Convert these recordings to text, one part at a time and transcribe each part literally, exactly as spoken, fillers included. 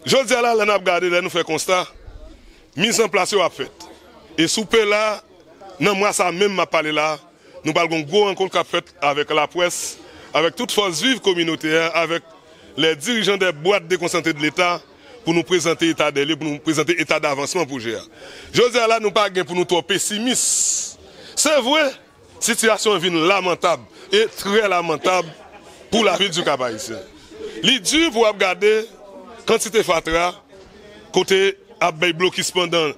Jodi a la, lè n ap gade, lè nou fè konsta, miz an plas yo ap fèt. E sou pe la, nan mwa sa menm m ap pale la, nou pral gen yon gwo rankont k ap fèt avèk laprès, avèk tout fòs viv kominote a, avèk les dirigeants des boîtes déconcentrées de l'État, pou nou prezante eta dè lye, pou nou prezante eta davansman pwojè a. Jodi a la, nou pa gen pou nou twò pesimis. Se vre, sitiyasyon an vin lamantab, e trè lamantab, pou lavil di Kap Ayisyen. Li di pou w ap gade kantite fatra, kote ap bay blokis pandan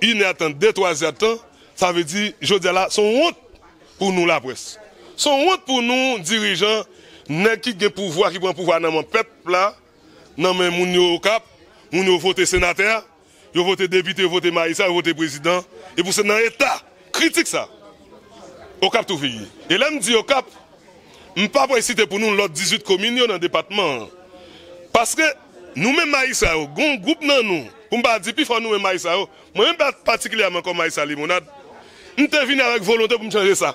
inèdtan, de, twa zèdtan, sa vle di, jodi a la, se yon wont pou nou laprès. Se yon wont pou nou dirijan, nèg ki gen pouvwa, ki pran pouvwa nan men pèp la, nan men moun yo Okap, moun yo vote senatè, yo vote depite, yo vote majistra, yo vote prezidan, e pou se nan eta kritik sa Okap twouve ye. E lè m di Okap, m pa pral site pou nou lòt dizuit komin yo nan depatman an. Paske nou menm majistra yo, gen yon gwoup nan nou, pou m pa di pi fò nou menm majistra yo, mwen menm pa-, patikilyèman kòm majistra Limonad, m te vini avèk volonte pou m chanje sa.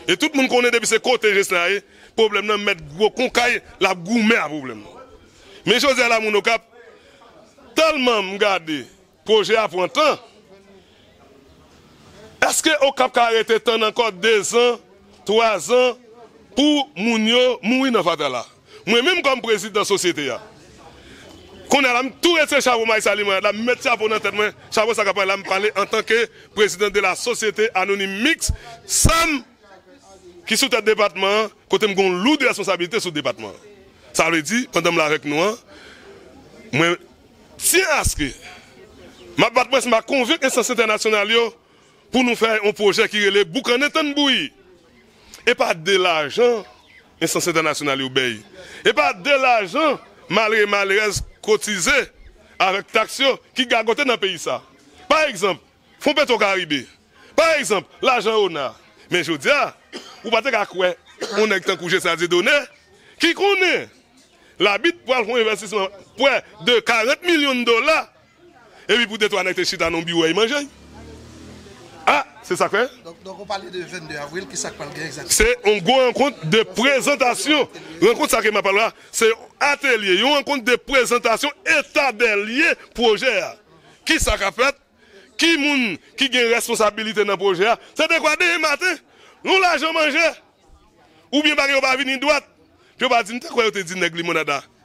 E tout moun konnen depi se kote Jesna ye, pwoblèm nan mèt gwo konkay, l ap goumen a pwoblèm nan. Men jodi a la, moun Okap, tèlman m gade pwojè a pran tan, èske Okap ka rete tann ankò dezan, twazan pou moun yo mouri nan fatra la? Mwen menm kòm prezidan sosyete a, kounye a la, m tou retire chapo majistra Limonad la, m met chapo nan tèt mwen, chapo sa k ap pale la, m pale antanke prezidan de la Société Anonyme Mixte, sam, ki sou tèt depatman an, kote m gen yon loud responsabilite sou depatman an. Sa vle di, pandan m la avèk nou an, mwen tyen aske m ap bat près, m ap konvenk enstans entènasyonal yo pou nou fè yon pwojè ki rele Boukannen Tann Bouyi. E pa de lajan enstans entènasyonal yo bay. E pa de lajan malere malerèz kotize avèk taks yo ki gagote nan peyi sa. Pa egzanp, Fon Petwo Karibe. Pa egzanp, lajan ona. Men jodi a, ou pa te ka kwè yon nèg tankou Jesna Dieudonné, ki konnen Labit pral fè yon envèstisman prè de karant milyon dola, epi pou de twa nèg te chita nan yon biwo y manje. A, se sa k fè? Donk, donk, ou pale de vennde avril, ki sa k pral gen egzakteman? Se yon gwo rankont de prezantasyon. Rankont sa ke m ap pale la, se yon atelye, yon rankont de prezantasyon eta dè lye pwojè a. Ki sa k ap fèt? Ki moun ki gen responsabilite nan pwojè a? Se dekwa demen maten, yon lajan manje, oubyen bagay yo pa vini dwat, yo pa di, m te kwè yo te di nèg Limonad la,